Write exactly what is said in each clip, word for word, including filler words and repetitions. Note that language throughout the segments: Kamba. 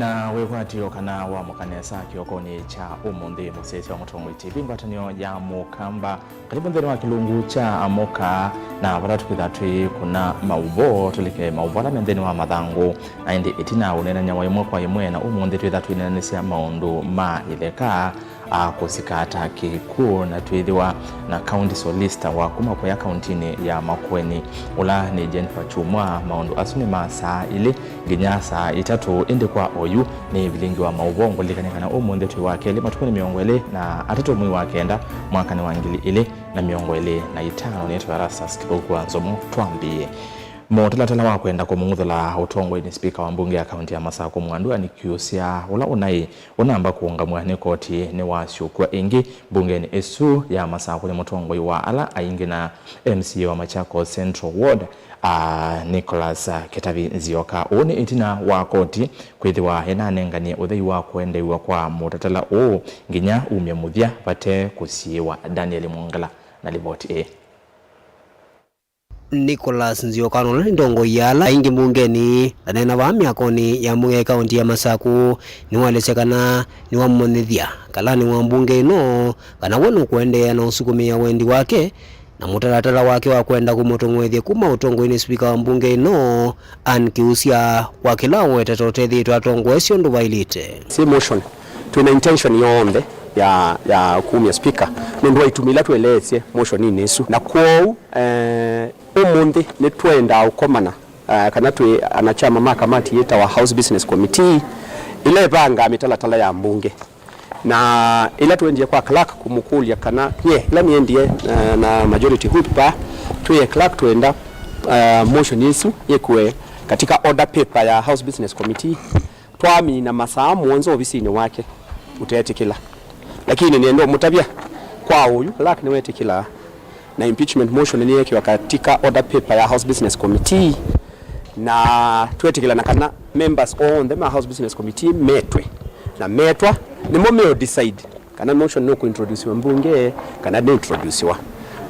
Na wĩkwatyo kana wamũka nesa kĩokonĩ kya ũmũnthĩ, mũsyaĩĩsya wa Mũtongoi T V, ngwatanĩo ya Mũkamba. Karibu nthĩnĩ wa kĩlungu kya Amũka, na vala twĩtha twĩ kuna maũvoo, tũlike maũvoo ala me nthĩnĩ wa mathangũ. Na ĩndĩ ĩtina ũneenany'a wa ĩmwe kwa ĩmwe, na ũmũnthĩ twĩtha twĩneenanĩsya maũndũ ma ĩleka, a, kũsikata kĩkw'ũ, na twĩthĩwa na county solicitor wa kuma kũya kauntinĩ ya Makueni, ũla nĩ Jennifer Chumwa. Maũndũ asu nĩ ma saa ilĩ nginya saa itatũ, ĩndĩ kwa oyu nĩ vilingi wa maũvoo. Ngũlilikany'a kana ũmũnthĩ twĩ wa kelĩ, matukũ nĩ mĩongo ĩlĩ na atatũ mwei wa kenda, mwakanĩ wa ngili ilĩ na mĩongo ĩlĩ na itano. Nĩtwa Erastus Kĩthũku wa Nzomo. Twambĩĩe. Mũtalatala wa kwenda kũmũng'uthũla ũtongoinĩ spika wa mbunge ya kaunti ya Masakũ Mwandu Ann Kiusya, ũla ũnaĩ ũnamba kũũngamw'a nĩ koti, nĩwasyũkw'a ĩngĩ mbungenĩ ĩsu ya Masakũ nĩ mũtongoi wa ala aingĩ na M C A wa Machakos Central Ward, a, Nicholas, a, Kĩtavi Nzioka. Ũũ nĩ ĩtina wa koti kwĩthĩwa ĩnanenganie ũthei wa kũendeew'a kwa mũtalatala ũũ nginya umye mũthya vate kũsiĩĩwa. Daniel Mwongela na livoti ĩĩ. Nicholas Nzioka, ũla nĩ ndongoi ya ala aingĩ mbungenĩ, ndaneena vaa myakonĩ ya mbunge ya kaunti ya Masakũ, nĩwaelesya kana nĩwamũmanyĩthya kalanĩ wa mbunge ĩno kana we nũkũendeea na ũsukumĩa wendi wake na mũtalatala wake wa kwenda kũmũtong'oethya kuma ũtongoinĩ spika wa mbunge ĩno, Ann Kiusya, kwa kĩla ũwetete ũtethĩĩtwe atongoesye ũndũ vaĩlĩte. Si motion, twĩ na intention yonthe ya, ya kumya speaker nũndũ wa itumi ila tũeleesye motioninĩ ĩsu. Na kwoou, eh, ũmũnthĩ nĩtwendaa ũkomana, eh, kana twĩ anachama ma kamati yĩtawa House Business Committee, ĩla ĩvangaa mĩtalatala ya mbunge. Na ĩla tũendie kwa clerk kũmũkũlya kana nye, ĩla nĩendie, eh, na majority whip vaa, twĩe clerk twenda, eh, motion ĩsu yĩkwe katika order paper ya House Business Committee. Twamina masaa mũonza ovisinĩ wake, ũteetĩkĩla. Lakini nĩenda ũmũtavya kwa ũyu, clerk nĩwetĩkĩlaa. Na impeachment motion nĩyekiwa katika order paper ya House Business Committee, na twetĩkĩlana kana members onthe ma House Business Committee metwe, na metwa nĩmo meo decide kana motion nũkũintroduciwa mbunge kana ndĩintroduciwa.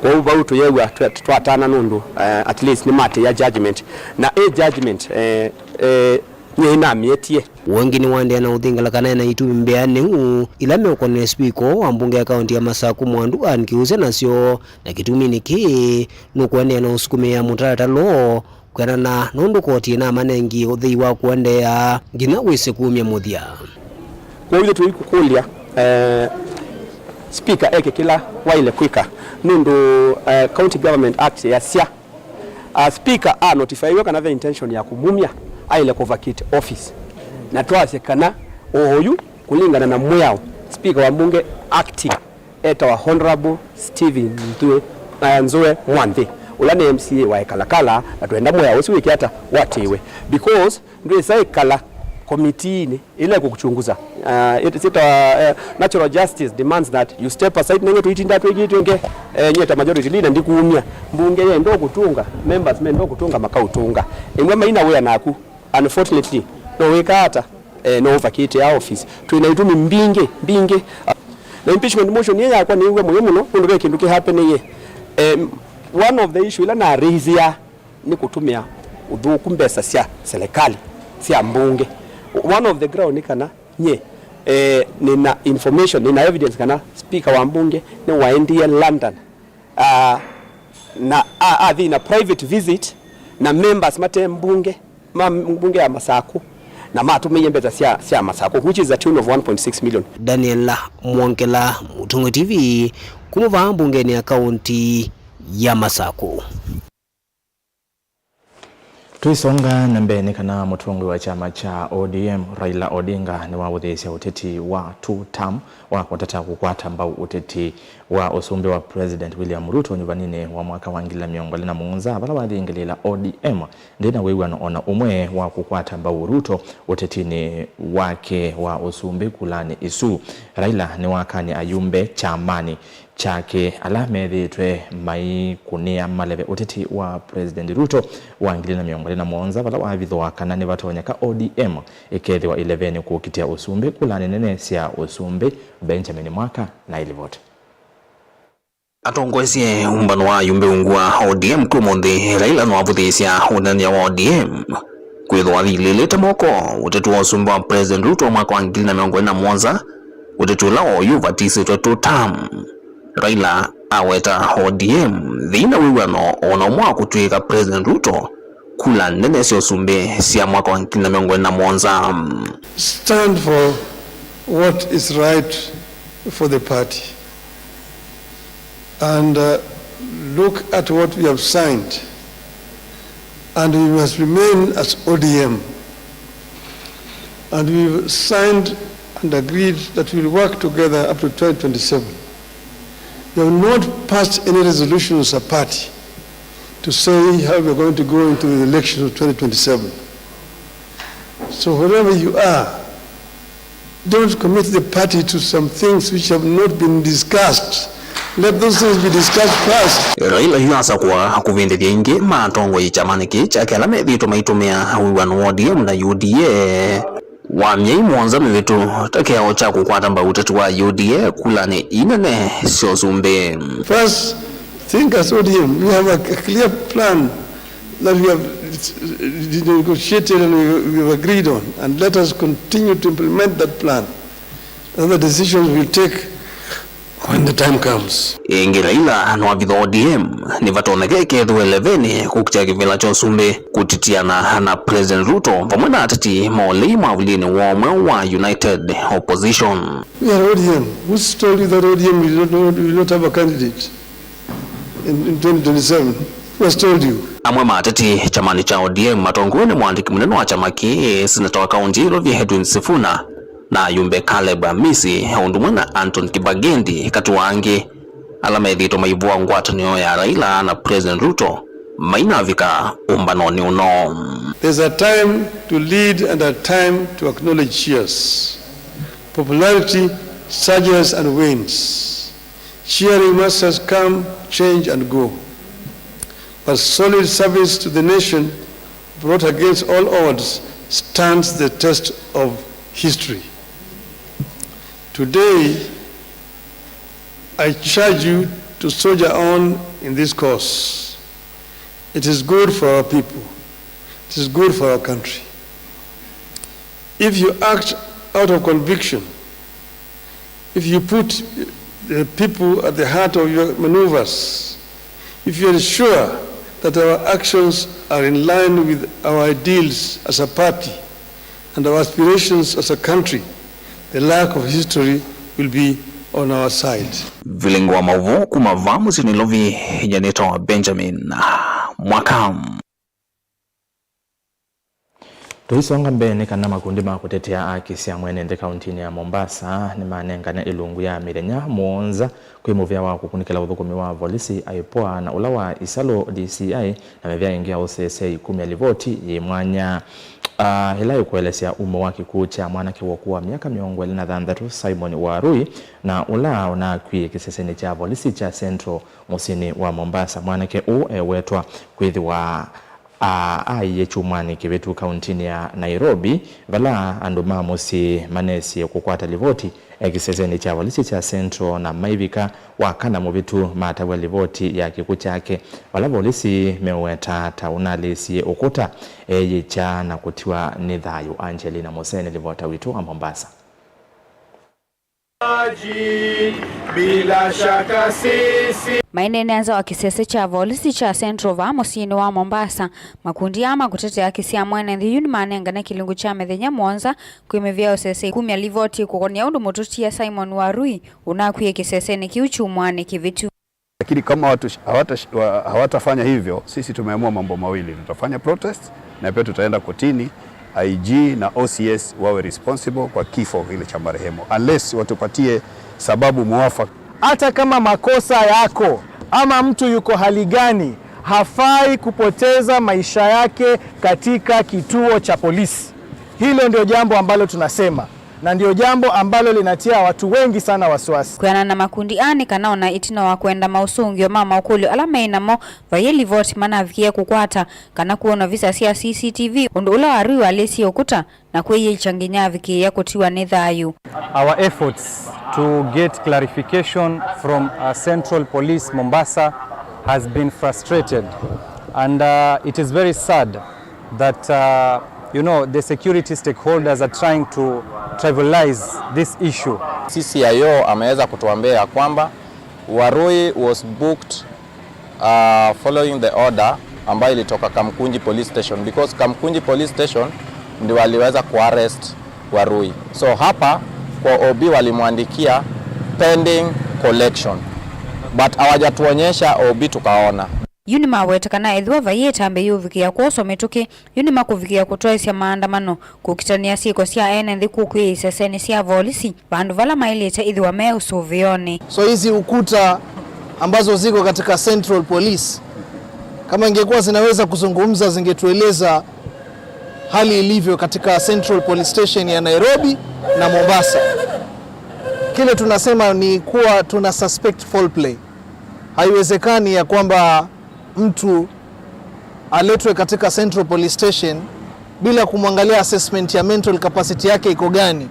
Kwoou vau tũyew'a twe-, twatana nũndũ, eh, at least nĩmatĩĩa judgment, na ĩ judgment, eh, eh, nyie namĩetie. Ũngĩ nĩwaendeea na ũthingala kana ena itumi mbĩanĩu ila meũkonany'a spika wa mbunge ya kaunti ya Masakũ Mwandu Ann Kiusya nasyo, na kĩtuminĩ kĩĩ nũkũendeea na ũsukumĩa mũtalatala ũũ kwĩanana nũndũ koti ĩnamanengie ũthei wa kũendeea nginya wĩse kumya mũthya. Kwoou ithyĩ tũikũkũlya, eh, spika eke kĩla waĩle kwĩka nũndũ, eh, County Government Act yasya, a, speaker a notifyiwe kana ve intention ya kũmumya, aĩle kũ vacate office. Na twasye kana o oyu, kũlingana na mwĩao, speaker wa mbunge acting etawa Honorable Stephen Nthue, a, Nzue Mwanthi, ũla nĩ M C A wa Ekalakala, na twenda mwĩao ũsu wĩke ata, watĩĩwe. Because ndwĩsa ĩkala komitiinĩ ĩla ĩkũkuchunguza. Uh, it, it, uh, uh, natural justice demands that you step aside. Nenge tũitinda twĩkĩtw'e nge, eh, nyie ta majority leader ndikuumya. Mbunge yenda ũkũtũnga, members menda ũkũtũnga, makaũtũnga. Ĩmwe maina wĩa naku, unfortunately, no wĩka ata? Eh, no ũvakĩte ya office. Twĩ na itumi mbingĩ, mbingĩ. Na impeachment motion ĩĩ yakwa nĩw'a mũyo mũno, nũndũ ve kĩndũ kĩhapenĩie. Eh, one of the issue ila na raise ya nĩ kũtũmĩa ũthũku mbesa sya selekalĩ, sya mbunge. One of the ground nĩ kana nye, eh, nĩna information, nĩna evidence kana speaker wa mbunge nĩwaendie London, ah, na a- athi na private visit na members mate mbunge, ma mbunge ya Masakũ, na matũmĩie mbesa sya, sya Masakũ, which is a tune of one point six million. Daniel Mwongela, Mũtongoi T V, kuma vaa mbungenĩ ya kaunti ya Masakũ. Tũisonga na mbee, nĩ kana mũtongoi wa kyama kya O D M, Raila Odinga, nĩwavũthĩĩsya ũteti wa two term wa kũtata kũkwata mbau ũteti wa ũsumbĩ wa President William Ruto nyuvaninĩ wa mwaka wa ngili na mĩongo ĩlĩ na mũonza, vala wathingĩlĩĩla O D M ndĩ na wĩw'ano o na ũmwe wa kũkwata mbau Ruto ũtetinĩ wake wa ũsumbĩ kulanĩ ĩsu. Raila nĩwakany'a ayumbe kyamanĩ kyake ala methĩĩtwe maikũnĩa maleve ũteti wa President Ruto wa ngili na mĩongo ĩlĩ na mũonza, vala wavithũa kana nĩvatonyeka O D M ĩkethĩwa ĩlevenĩ kũkitĩa ũsumbĩ kulanĩ nene sya ũsumbĩ. Benjamin Mwaka na ĩlivoti. Atongoesye ũmbano wa ayumbe ungu wa O D M kwĩ ũmũnthĩ, Raila nĩwavũthĩĩsya ũneenany'a wa O D M Kwĩthĩwa athilĩlĩte moko ũteti wa ũsumbĩ wa President Ruto mwaka wa ngili na mĩongo ĩlĩ na mũonza, ũteti ũla oyu ũvatisĩtwe two term. Raila aweta O D M thĩna wĩw'ano o na ũmwe wa kũtw'ĩĩka President Ruto kula nene sya ũsumbĩ sya mwaka wa ngili na mĩongo ĩlĩ na mũonza. Stand for what is right for the party and, uh, look at what we have signed, and we must remain as O D M, and we've signed and agreed that we'll work together up to twenty twenty-seven. We have not passed any resolution as a party to say how we are going to go into the election of twenty twenty-seven. So wherever you are, don't commit the party to some things which have not been discussed. Let those things be discussed first. Raila yu asakũa kũvindĩthya ĩngĩ ma atongoi kyamanĩ kĩĩ kyake ala methĩĩtwe maitũmĩa wĩw'ano wa O D M na U D A wa myei mũonza mĩvĩtu ta kĩao kya kũkwata mbau ũteti wa U D A kulanĩ ii nene sya ũsumbĩ. First, think as O D M, we have a, a clear plan that we have negotiated and we, we have agreed on, and let us continue to implement that plan. Other decisions we'll take when the time comes. Ĩngĩ Raila no avitha O D M, nĩvatonyeka ĩkethĩwe ĩlevenĩ kũkita kĩvĩla kya ũsumbĩ kũtitiana na President Ruto vamwe na ateti ma ũlei mwavulinĩ woo mweũ wa United Opposition. We are O D M. Who's told you that O D M will not, will not have a candidate in, in twenty twenty-seven? Who has told you? Amwe ma ateti kyamanĩ kya O D M matongoew'e nĩ mũandĩki mũnene wa kyama kĩĩ, seneta wa kaũntĩ ya Ilovi Edwin Sifuna, na ayumbe Caleb Amisi, o ũndũ ũmwe na Anton Kibagendi, katĩ wa angĩ, ala methĩĩtwe maivũa ngwatanĩo ya Raila na President Ruto mainavika ũmbanonĩ ũno. There's a time to lead and a time to acknowledge cheers. Popularity surges and wanes. Cheering masters come, change and go. But solid service to the nation brought against all odds stands the test of history. Today, I charge you to soldier on in this cause. It is good for our people. It is good for our country. If you act out of conviction, if you put the people at the heart of your maneuvers, if you ensure that our actions are in line with our ideals as a party and our aspirations as a country, the luck of history will be on our side. Vilingi wa maũvoo kuma vaa mũsyĩ Nairobi, nyie nĩtawa Benjamin Mwaka. Tũisonga mbee, nĩ kana makundi ma kũtetea aki sya mwene nthĩ kauntinĩ ya Mombasa nĩmanengane ĩlungu ya mĩthenya mũonza kwĩ mũvĩa wa kũkunĩkĩla ũthũkũmi wa volisi, IPOA, na ũla wa Isalu D C I, na mĩvĩa ĩngĩ ya ũseseei kumya livoti yĩ mwanya, ah, ĩla ĩkũelesya umo wa kĩkw'ũ kya mwanake wa ũkũũ wa myaka mĩongo ĩlĩ na thanthatũ, Simon Warui, na ũla ũnakwie kĩsesenĩ kya volisi kya Central mũsyĩnĩ wa Mombasa. Mwanake ũũ ewetwa kwĩthĩwa a-, aiie kyumwanĩ kĩvĩtu kauntinĩ ya Nairobi, vala andũ ma mũsyĩ manesie kũkwata livoti e kĩsesenĩ kya volisi kya Central, na maivika Wakana mũvĩtu matavw'a livoti ya kĩkw'ũ kyake, vala volisi meũweta ta ũnalĩsie ũkũta, eeyĩkya na kũtiwa nĩ thayũ. Angelina Mũsee nĩ livota witũ wa Mombasa. Maineenea nza wa kĩsese kya volisi kya Central vaa mũsyĩnĩ wa Mombasa, makundi aa ma kũtetea haki sya mwene nthĩ yu nĩmanengane kĩlungu kya mĩthenya mũonza kwĩ mĩvĩa ya ũseseei kumya livoti kũkonia ũndũ mũtũtia Simon Warui ũnakwie kĩsesenĩ kĩu kyumwanĩ kĩvĩtu. Lakini kama watu sh-, hawata sh-, wa-, hawatafanya hivyo, sisi tumeamua mambo mawili. Tutafanya protest na pia tutaenda kotini, I G na O C S wawe responsible kwa kifo kile cha marehemu. Unless watupatie sababu mwafaka. Hata kama makosa yako ama mtu yuko hali gani, hafai kupoteza maisha yake katika kituo cha polisi. Hilo ndio jambo ambalo tunasema. Na ndio jambo ambalo linatia watu wengi sana wasiwasi. Kwĩanana na makundi aa nĩ kana ona ĩtina wa kwenda maũsũngĩo ma maũkũlyo ala maĩ namo, vaiĩ livoti manavikie kũkwata kana kwona visa sya C C T V, ũndũ ũla Warui walĩsie ũkũta na kwĩyĩkya nginya avikĩĩa kũtiwa nĩ thayũ. Our efforts to get clarification from, uh, Central Police Mombasa has been frustrated, and, uh, it is very sad that, uh, You know, the security stakeholders are trying to trivialize this issue. C C I O ameweza kutuambia ya kwamba Warui was booked, uh, following the order ambayo ilitoka Kamkunji Police Station, because Kamkunji Police Station ndio waliweza kuarrest Warui. So hapa kwa O B walimwandikia pending collection, but hawajatuonyesha O B tukaona. Yu nĩmaweta kana ethĩwa vai ĩtambya yĩũvikĩa kwoswa mĩtũkĩ, yu nĩmakũvikĩa kũtwaĩsya maandamano, kũkitanĩa syĩko sya ene nthĩ kũkw'ĩĩsya syasenĩ sya volisi, vandũ vala maĩlĩte ĩthĩwa me ũsũvĩonĩ. So hizi ukuta ambazo ziko katika Central Police, kama ingekuwa zinaweza kuzungumza, zingetueleza hali ilivyo katika Central Police Station ya Nairobi na Mombasa. Kile tunasema ni kuwa tuna suspect foul play. Haiwezekani ya kwamba mtu aletwe katika Central Police Station bila kumwangalia assessment ya mental capacity yake iko gani.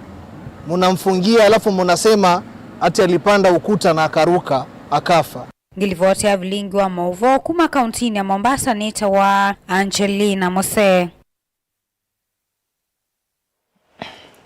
Munamfungia alafu munasema ati alipanda ukuta na akaruka, akafa. Ngilivoti ya vilingi wa maũvoo kuma kauntinĩ ya Mombasa nĩtawa Angelina Mose.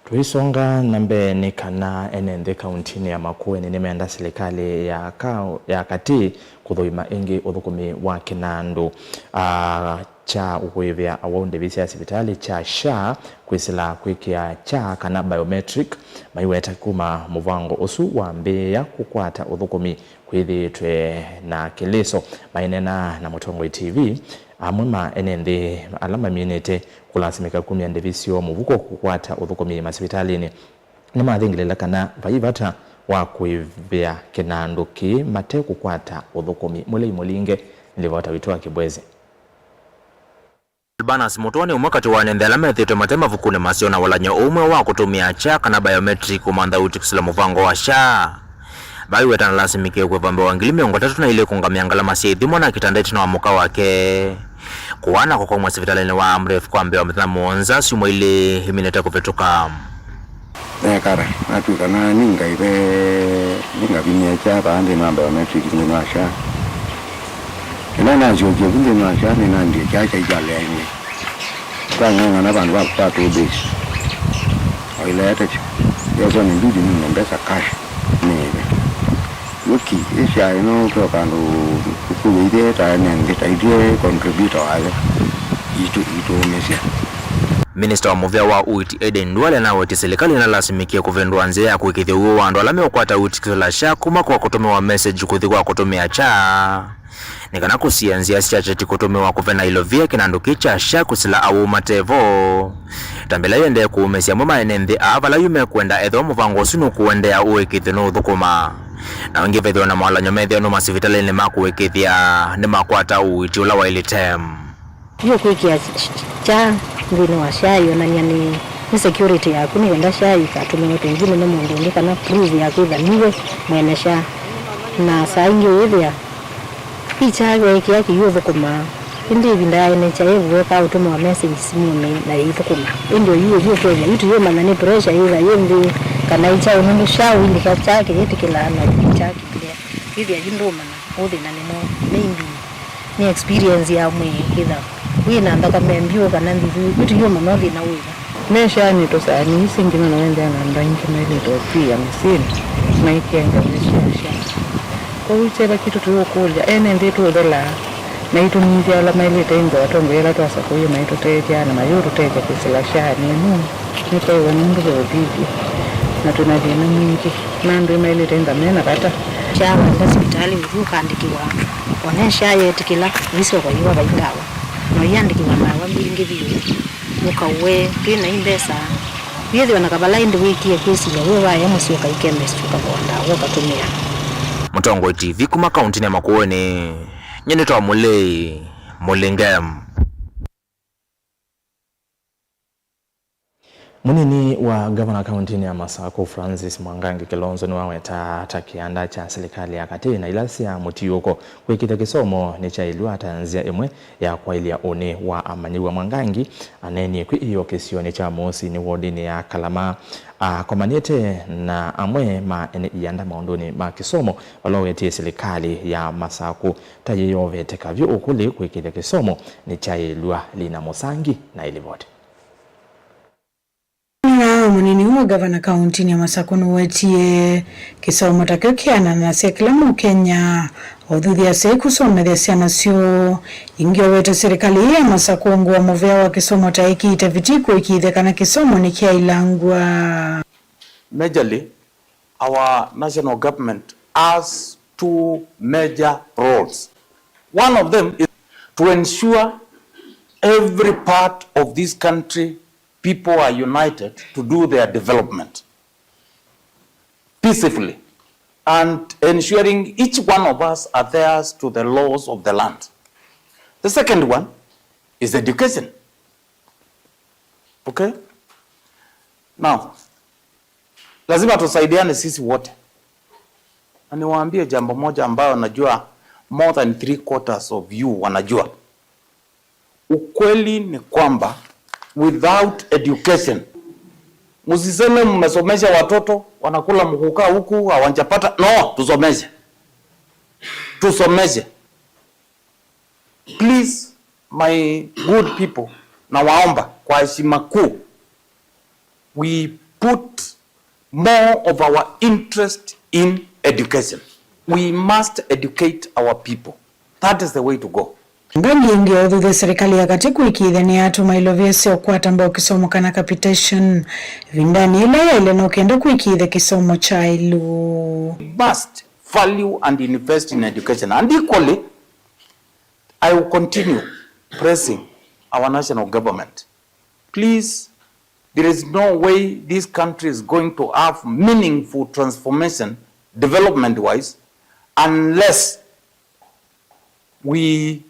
Tũisonga na mbee, nĩ kana ene nthĩ kauntinĩ ya Makueni nĩmenda silikalĩ ya kau-, ya katĩ kũthũima ĩngĩ ũthũkũmi wa kĩnandũ, ah, kya ũkũĩvĩa awau ndĩvi sya sivitalĩ kya SHA kwĩsĩla kwĩkĩa kya kana biometric, maiweta kuma mũvango ũsu wambĩĩa kũkwata ũthũkũmi kwĩthĩĩtwe na kĩlĩso. Maineena na Mũtongoi T V, amwe ma ene nthĩ ala maminĩte kũlasimĩka kumya ndĩvi syoo mũvuko kũkwata ũthũkũmi masivitalĩnĩ nĩmathingĩlĩla kana vai vata wa kũĩvĩa kĩnandũ kĩĩ mate kũkwata ũthũkũmi. Mũlei Mũlinge, nĩ livota witũ wa Kĩbwezi. Silvanus Mutua nĩ ũmwe katĩ wa ene nthĩ ala methĩĩtwe mate mavukunĩ maseo na walany'o ũmwe wa kũtũmĩa SHA kana biometric kũmantha ũiiti kũsila mũvango wa SHA. Vaiweta nalasimĩkie kũĩva mbee wa ngili mĩongo ĩtatũ na ilĩ kũngamĩa ngalama sya ithimo na kĩtanda ĩtina wa mũka wake kũaa na kũkomw'a sivitalĩnĩ wa Amref kwa mbee wa mĩthenya mũonza syumwa ilĩ iminĩte kũvĩtũka. Neekata, natw'ĩka na nĩngaive, nĩngavimĩa kya vaa nthĩnĩ wa biometric nthĩnĩ wa SHA. Ĩla nasyokie vu nthĩnĩ wa SHA, nĩnandie kya kyaĩ kyalea ĩngĩ. Twang'ang'ana vandũ va kũkwata ũthĩi. Oileete kyo. Yesoni mbidi nine mbesa cash. Nĩĩve. Wĩki, ĩ SHA ĩno kĩo kandũ ĩkuĩtye ta ene nthĩ, ta ithyĩ contributor wayo, itũ, itũũmĩsya. Minista wa mũvea wa ũiiti Aden Duale nawetie silikalĩ nĩlasimĩkie kũvĩndũa nzĩa ya kũĩkĩĩthya ũw'o wa andũ ala meũkwata ũiiti kũsila SHA kuma kwa kũtũmĩwa message kũthi kwa kũtũmĩa SHA, nĩ kana kũsiĩĩa nzĩa sya kyeti kũtũmĩwa kũvena ilovia kĩnandũ kĩĩ kya SHA kũsila awau mate vo. Tambĩ ĩla ĩendee kũũmĩsya amwe ma ene nthĩ aa vala yu mekwenda ethĩwa mũvango ũsu nũkũendeea ũĩkĩĩthyo nũũthũkũma. Na ĩngĩ vethĩwa na mawalany'o methĩwe nũma sivitalĩnĩ ma kũĩkĩĩthya nĩmakwata ũiiti ũla waĩlĩte. Yu kwĩkĩa SHA nthĩnĩ wa SHA ĩonany'a nĩ, nĩ security yaku, nĩ kenda SHA ĩikatũmĩwe tũithi nĩ mũndũ ũngĩ kana proof ya kwĩtha niwe mwene SHA. Na saa ingĩ wĩthĩa SHA weekĩa kĩyĩũthũkũmaa, ĩndĩ ĩvinda ya ene SHA ĩvu wekaa ũtũmĩwa message simũnĩ na ĩithũkũma. Ĩndĩ oyu ũthi ũkethĩa, yu tũyĩũmanya nĩ pressure yĩtha yĩ nthĩ kana ĩ kyaũ, nũndũ SHA ũilika SHA kĩyĩtĩkĩlaa na SHA kĩilea. Wĩthĩa yu ndũũmanya ũthĩna nĩ mwaũ, maybe nĩ experience ya mwĩĩ, ĩtha wĩ na nthakame mbyũ kana nthithu, yu tũyĩũmanya thĩna wĩva. Me SHA nĩ tũsaani isi ngima na wendea na andũ aingĩ mailĩte ũkwia mĩsyĩnĩ maikĩe ngalĩ sya SHA. Kwoou kyeva kitũ tũyũkũlya, ene nthĩ tũũthelaa, na itũmithya ala mailĩte ĩndĩ atongoi ala twasakũie maitũtethya na mayũtũtethya kwĩsĩla SHA nĩ ĩno. Nĩtwaĩwa nũndũ ve ũthithyo, na twĩ na thĩna mwingĩ, na andũ ĩmaĩlĩte ĩndĩ me na vata. SHA waenda sivitalĩ ũthi ũkaandĩkĩwa, o na SHA yeetĩkĩla ũisyoka ũyĩwa vai ndawa, na ũyĩandĩkĩwa ndawa mbingĩ vyũ, ũkaũe twĩ na i mbesa. Wĩthĩwa na kavala ĩndĩ wĩkie kwĩsilya wĩ vaya mũsyĩ ũkai chemist ũkagũa ndawa ũkatũmĩa. Mũtongoi T V kuma kauntinĩ ya Makueni, nyie nĩtawa Mũlei Mũlinge. Mũnini wa ngavana kauntinĩ ya Masakũ, Francis Mwangangi Kilonzo, nĩwawetaa ta kĩanda kya silikalĩ ya katĩ na ila sya mũtiũko kwĩkĩthya kĩsomo nĩkyaĩlw'a ta nzĩa ĩmwe ya kwaĩlya ũnĩ wa amanyĩw'a. Mwangangi aneenie kwĩ ĩyokĩsyonĩ kya Mũsinĩ wodinĩ ya Kalama akomanĩte na amwe ma ene ianda maũndũnĩ ma kĩsomo, vala ũwetie silikalĩ ya Masakũ ta yĩyoveteka vyũ ũkũlĩ kwĩkĩthya kĩsomo nĩkyaĩlw'a. Lina Mũsangi na ĩlivoti. Mũnini wa ngavana kauntinĩ ya Masakũ nũwetie kĩsomo ta kĩo kĩananasya kĩla Mũkenya ũthuthya asyai kũsomethya syana syoo. Ĩngĩ owete serikali ĩĩ ya Masakũ ngũa mũvea wa kĩsomo ta ĩkĩ itaviti kũĩkĩĩthya kana kĩsomo nĩkyailangw'a. Majorly, our national government has two major roles. One of them is to ensure every part of this country people are united to do their development peacefully and ensuring each one of us adheres to the laws of the land. The second one is education. Okay? Now, lazima tusaidiane sisi wote. Na niwaambie jambo moja ambayo najua more than three quarters of you wanajua. Ukweli ni kwamba without education, msiseme mmesomesha watoto, wanakula mkukaa huku, hawajapata. No, tusomeshe. Tusomeshe. Please, my good people, nawaomba kwa heshima kuu, we put more of our interest in education. We must educate our people. That is the way to go. Ngangi ĩngĩ ũthuthya serikali ya katĩ kũĩkĩĩthya nĩyatũma ilovia sya ũkwata mbau kĩsomo kana capitation ĩvindanĩ ĩla yaĩle na ũkenda kũĩkĩĩthya kĩsomo kya ĩlũ. We must value and invest in education. And equally, I will continue pressing our national government. Please, there is no way this country is going to have meaningful transformation development-wise unless we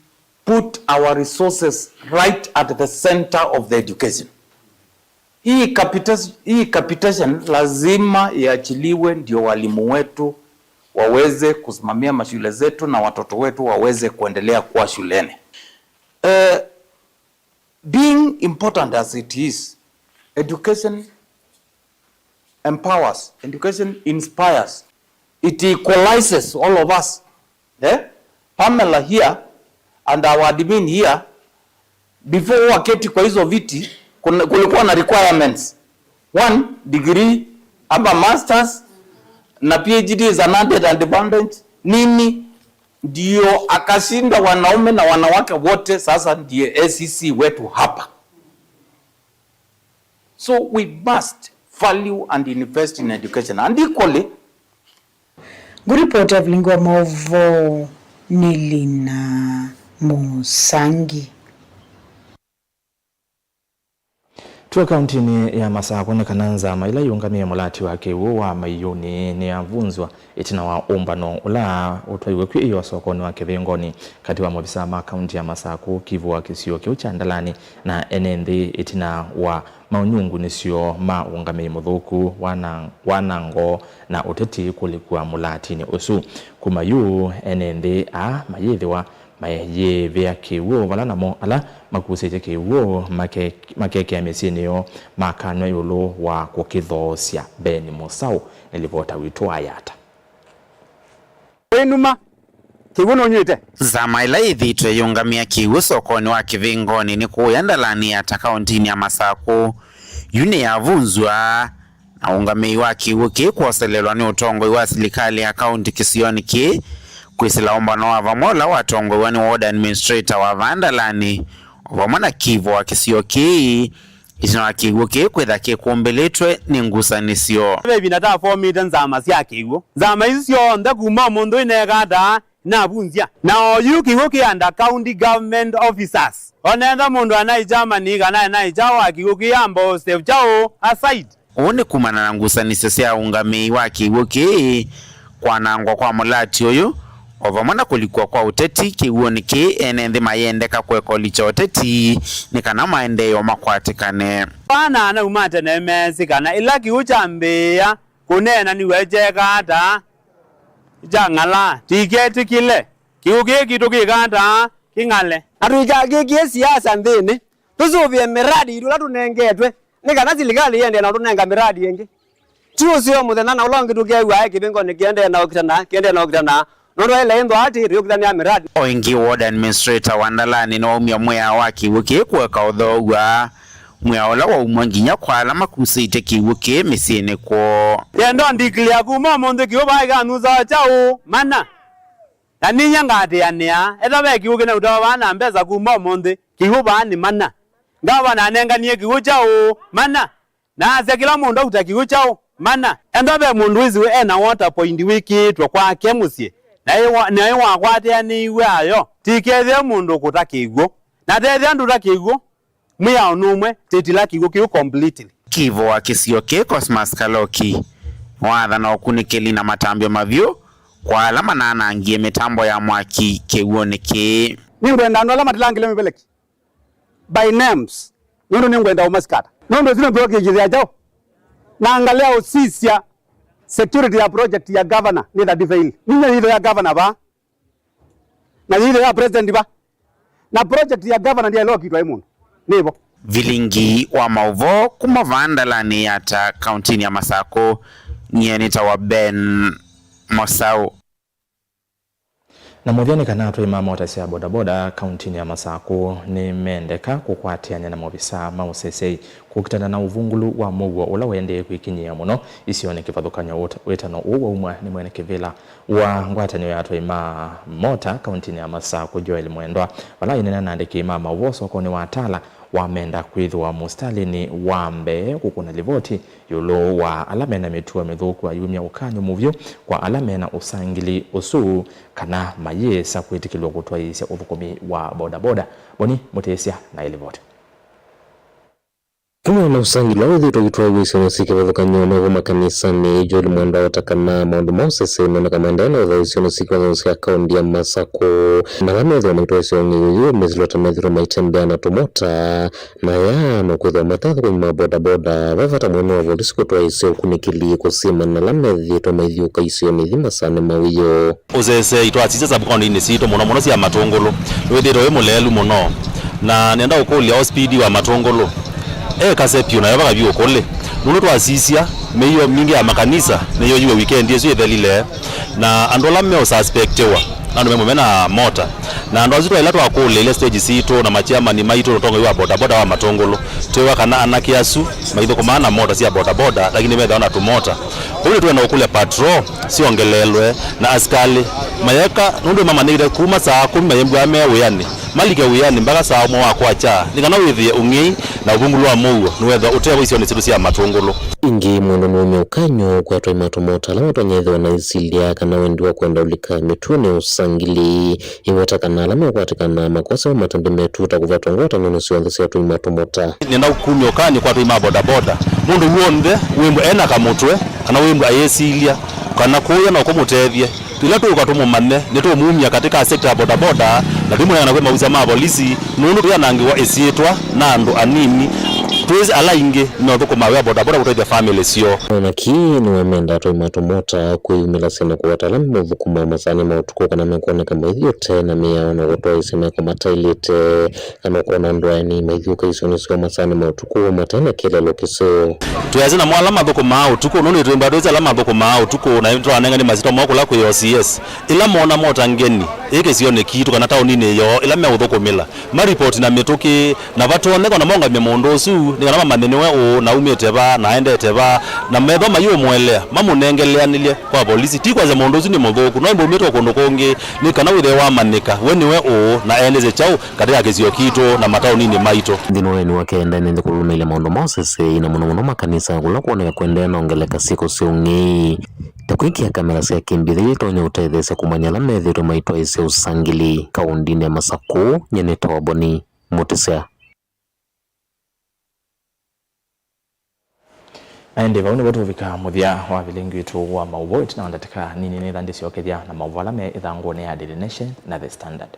put our resources right at the center of the education. Hii capitation, hii capitation lazima iachiliwe ndio walimu wetu waweze kusimamia mashule zetu na watoto wetu waweze kuendelea kuwa shuleni. Eh, being important as it is, education empowers, education inspires, it equalizes all of us. Eh? Pamela here and our admin here, before waketi kwa hizo viti, kuna, kulikuwa na requirements. One degree, ama masters, na P H D is an added advantage. Nini? Ndio akashinda wanaume na wanawake wote, sasa ndiye A C C wetu hapa. So we must value and invest in education. And equally, ngũripoti Evelyn wa maũvoo nĩ Lina Mũsangi. Twĩ kauntinĩ ya Masakũ, nĩ kana nzama ĩla yĩũngamĩe mũlati wa kĩw'ũ wa Maiũnĩ nĩyavunzwa ĩtina wa ũmbano ũla ũtwaiwe kwĩyĩwa sokonĩ wa Kĩvĩngoni katĩ wa maovisaa ma kaunti ya Masakũ, Kivu wa kĩsio kĩu kya Ndalani, na ene nthĩ ĩtina wa maũnyungunĩsyo ma ũngamĩi mũthũku, wana-, wanango, na ũteti kũlikwa mũlatinĩ ũsu. Kuma yu, ene nthĩ aa mayĩthĩwa mayĩyĩvĩa kĩw'ũ, vala namo ala makusĩtye kĩw'ũ make-, makekĩa mĩsyĩnĩ yoo makanw'a ĩũlũ wa kũkĩthoosya. Ben Mũsaũ nĩ livota witũ wa Yata. Wĩnuma, kĩw'ũ nũnyw'ĩte. Nzama ĩla yĩthĩĩtwe yĩũngamĩa kĩw'ũ sokonĩ wa Kĩvĩngoni nĩ kũũya Ndalani Yata kaũntinĩ ya Masakũ yu nĩyavunzwa, na ũngamĩi wa kĩw'ũ kĩĩ kwoselelwa nĩ ũtongoi wa silikalĩ ya kaũnti kĩsionĩ kĩĩ kwĩsĩla ũmbano wa vamwe ũla watongoew'a nĩ ward administrator wa vaa Ndalani, o vamwe na Kivu wa kĩsio kĩĩ, ĩtina wa kĩw'ũ kĩĩ kwĩtha kĩkũmbĩlĩtwe nĩ ngusanĩsyo. Ve ĩvinda tafomĩte nzama sya kĩw'ũ. Nzama isu syonthe kuma ũmũnthĩ ineeka ata? Navunzya. Na oyu kĩw'ũ kĩ under county government officers. Onetha mũndũ anaĩ chairman kana anaĩ kyaũ wa kĩw'ũ kĩĩ amba o step kyaũ aside. Ũu nĩ kumana na ngusanĩsyo sya ũngamĩi wa kĩw'ũ kĩĩ, kwanangwa kwa mũlati ũyũ, o vamwe na kũlikw'a kwa ũteti kĩw'ũnĩ kĩĩ, ene nthĩ mayendeka kũekolikya ũteti nĩ kana maendeeo makwatĩkane. Ana anauma tene meesĩ kana ĩla kĩw'ũ kyambĩĩa kũneenaniw'e kyeeka ata, kyang'ala, tiketĩkĩle kĩw'ũ kĩĩ kitũ kĩka ata, kĩng'ale. Na tũikakĩkie siasa nthĩnĩ, tũsũvĩe mĩradi itũ ĩla tũnengetwe, nĩ kana silikalĩ ĩendee na ũtũnenga mĩradi ĩngĩ. Ti ũseo mũthenya na ũla ũngĩ tũkeew'a aĩ kĩvĩngoni kĩendee na ũkitana, kĩendee na ũkitana, nũndũ aĩ laĩ nthwa atĩ tũyũkithanĩa mĩradi. O ĩngĩ, ward administrator wa Ndalani nĩwaumya mwĩao wa kĩw'ũ kĩĩ kũeka ũthoow'a, Mwĩao ũla waumw'a nginya kwa ala makusĩte kĩw'ũ kĩĩ mĩsyĩnĩ kwoo. Yendo ndikilĩa kuma ũmũnthĩ kĩw'ũ vaa ĩkanusao kyaũ mana. Na ninyie ngaatĩanĩa, ethĩwa ve kĩw'ũ kĩnautawa vaa na mbesa kuma ũmũnthĩ, kĩw'ũ vaa nĩ mana. Ngavana anenganie kĩw'ũ kyaũ mana. Na asya kĩla mũndũ auta kĩw'ũ kyaũ mana. Ethĩwa ve mũndũ wĩsĩ e na water point wĩkĩĩtwe kwake mũsyĩ, na ĩ wa- na ĩwakwatĩanĩiw'e ayo, tikethĩwe mũndũ ũkũta kĩw'ũ. Na tethĩa ndũta kĩw'ũ, mwĩao nũmwe, tĩtila kĩw'ũ kĩu completely. Kivu wa kĩsio kĩĩ Cosmas Kaloki waathana ũkunĩkĩli na matambya mavyũ kwa ala mananangie mĩtambo ya mwaki kĩw'ũnĩ kĩĩ. Nĩngwenda andũ ala matilangĩle mĩveleki by names, nũndũ nĩngwenda ũmasikata. Nũndũ ĩsu nĩ blockage ya kyaũ? Na ngalea ũsisya security ya project ya governor nĩ thirty fail. Ninyie yitho ya governor vaa. Na yitho ya president vaa. Na project ya governor ndyaĩlokitwa ĩ mũndũ. Nĩvo. Vilingi wa maũvoo kuma vaa Ndalanĩ Yatta, kauntinĩ ya Masakũ, nyie nĩtawa Ben Mosau. Na mũthya nĩ kana atwai ma mota sya bodaboda kauntinĩ ya Masakũ nĩmendeka kũkwatĩany'a na maovisaa ma ũseseĩ kũkitana na ũvungũlu wa mũuo ũla ũendee kwĩkinyĩĩa mũno isionĩ kĩvathũkany'o. Wĩtano ũũ waumw'a nĩ mwene kĩvĩla wa ngwatanĩo ya atwai ma mota kauntinĩ ya Masakũ, Joel Mwendwa, vala aineena na andĩki ma maũvoo sokonĩ wa Tala, wamenda kwĩthĩwa mũsitalĩnĩ wa mbee kũkũna livoti ĩũlũ wa ala mena mĩtuo mĩthũku, ayumya ũkany'o mũvyũ kwa ala mena ũsangili ũsu kana mayĩsa kwĩtĩkĩlw'a kũtwaĩĩsya ũthũkũmi wa bodaboda. Boni Mũtĩsya na ĩlivoti. Amwe na ũsangili ũla wĩthĩĩtwe ũitwaĩwa isionĩ syĩ kĩvathũkany'o now'o makanisanĩ, Joel Mwendwa aweta kana maũndũ ma ũseseĩ moneka maendeee na ũthau isionĩ syĩ kĩvathũkany'o sya kaũnti ya Masakũ, na ala methĩwa maitwaĩĩsya ũng'ei ũyũ methĩlwe ta methĩĩtwe maitembea na tũmota. Na aya no kwĩthĩwa mate athũkũmi ma bodaboda, ve vata mũnene wa volisi kũtwaĩĩsya ũkunĩkĩli kũsimana na ala methĩĩtwe maithiũũka isionĩ ithi masaanĩ ma wĩoo. Ũseseĩ twasisya sub-county-inĩ sitũ mũno mũno sya Matũngũlũ nĩwĩthĩĩtwe wĩ mũleelu mũno, na nenda ũkũlya O C P D wa Matũngũlũ e kase vyũ, nayo vaka vyũ kũlĩ, nũndũ twasisya mĩio mingĩ ya makanisa nĩyooyiwe wikendi ĩsu ĩthelile, na andũ ala meũsuspectiwa nĩ andũ me mũme na mota. Na andũ asu twaĩla twakũlĩĩlya stage sitũ na machairman maitũ na ũtongoi wa bodaboda wa Matũngũlũ, twĩwa kana anake asu maithũkũmaa na mota sya bodaboda, lakini methĩawa na tũmota. Kwoou nĩtwenda ũkũlya patrol syongeleelwe na asikalĩ mayeka, nũndũ mamanyĩte kuma saa kũmi mayĩmbwaa me wĩanĩ, malike wĩanĩ mbaka saa ũmwe wa kwakya, nĩ kana wĩthĩe ũng'ei na ũvungũlu wa mũuo nĩwethwa ũtevo isionĩ sitũ sya Matũngũlũ. Ĩngĩ, Mwendwa nĩwaumya ũkany'o kwa atwai ma tũmota ala matonya ĩthĩwa na isilya kana wendi wa kwenda ũlika mĩtuonĩ ya ũsangili. Ĩweta kana ala mekwatĩkana na makosa ma matambya metu ta kũvatwa ngwatanĩonĩ syonthe sya atwai ma tũmota. Nĩenda kumya ũkany'o kwa atwai ma bodaboda, mũndũ w'onthe wĩmbwa ena kamũtwe kana wĩmbwa ayĩsilya kana kũya no kũmũtethye, ĩla tũũka tũmũmanye, nĩtũũmumya katĩ ka sekta ya bodaboda na tũimũnengana kwĩ maovisaa ma volisi, nũndũ tũyanangĩwa ĩsyĩtwa na andũ anini. Twĩsĩ ala aingĩ nĩmathũkũmaa wĩa wa bodaboda kũtethya famĩlĩ syoo. O na kĩ nĩwamenda atwai ma tũmota kwĩyumĩlasya na kũweta ala meũthũkũma masaanĩ ma ũtukũ kana mekwoneka maithi ũtee na mĩao na kũtwaĩĩsya meko mataĩlĩte, kana ũkona andũ aeni maithiũũka isionĩ syoo masaanĩ ma ũtukũ mate na kĩeleelo kĩseo. Twĩasya namo ala mathũkũmaa ũtukũ, nũndũ nĩtwĩmbaa twĩsĩ ala mathũkũmaa ũtukũ, na nĩtwanengane masyĩtwa moo kũla kwĩ O C S. Ĩla moona mota ngeni ĩ kĩsionĩ kitũ kana taoninĩ yoo ĩla meũthũkũmĩla, maripoti na mĩtũkĩ, na vatonyeka na maũngamye mũndũ ũsu, nĩ kana mamanye nĩwe ũũ, na aumĩte va, na aendete va, na methwa mayĩũmũelea, mamũnengeleanĩlye kwa volisi. Ti kwasya mũndũ ũsu nĩ mũthũku, no ĩndĩ aumĩte o kũndũ kũngĩ, nĩ kana wĩthĩe wamanyĩka we nĩwe ũũ, na aendesye kyaũ katĩ ka kĩsio kitũ na mataoninĩ maitũ. Nthĩnĩ wa ũeni wake enda ene nthĩ kũlũlũmĩĩlya maũndũ ma ũseseĩ na mũno mũno makanisa kũla kwoneka kũendeea na ongeleka syĩko sya ũng'ei, ta kwĩkĩa kamera sya kĩmbithĩ ila itonya ũtetheesya kũmanya ala methĩĩtwe maitwaĩĩsya ũsangili kaũndĩnĩ ya Masakũ. Nyie nĩtawa Boni Mũtĩsya. Na ĩndĩ vau nĩvo tũvika mũthya wa vilingi witũ wa maũvoo. Ĩtina wa ndatĩka nini nĩtha ndĩsyokethya na maũvoo ala me ĩthangũnĩ ya Daily Nation na The Standard.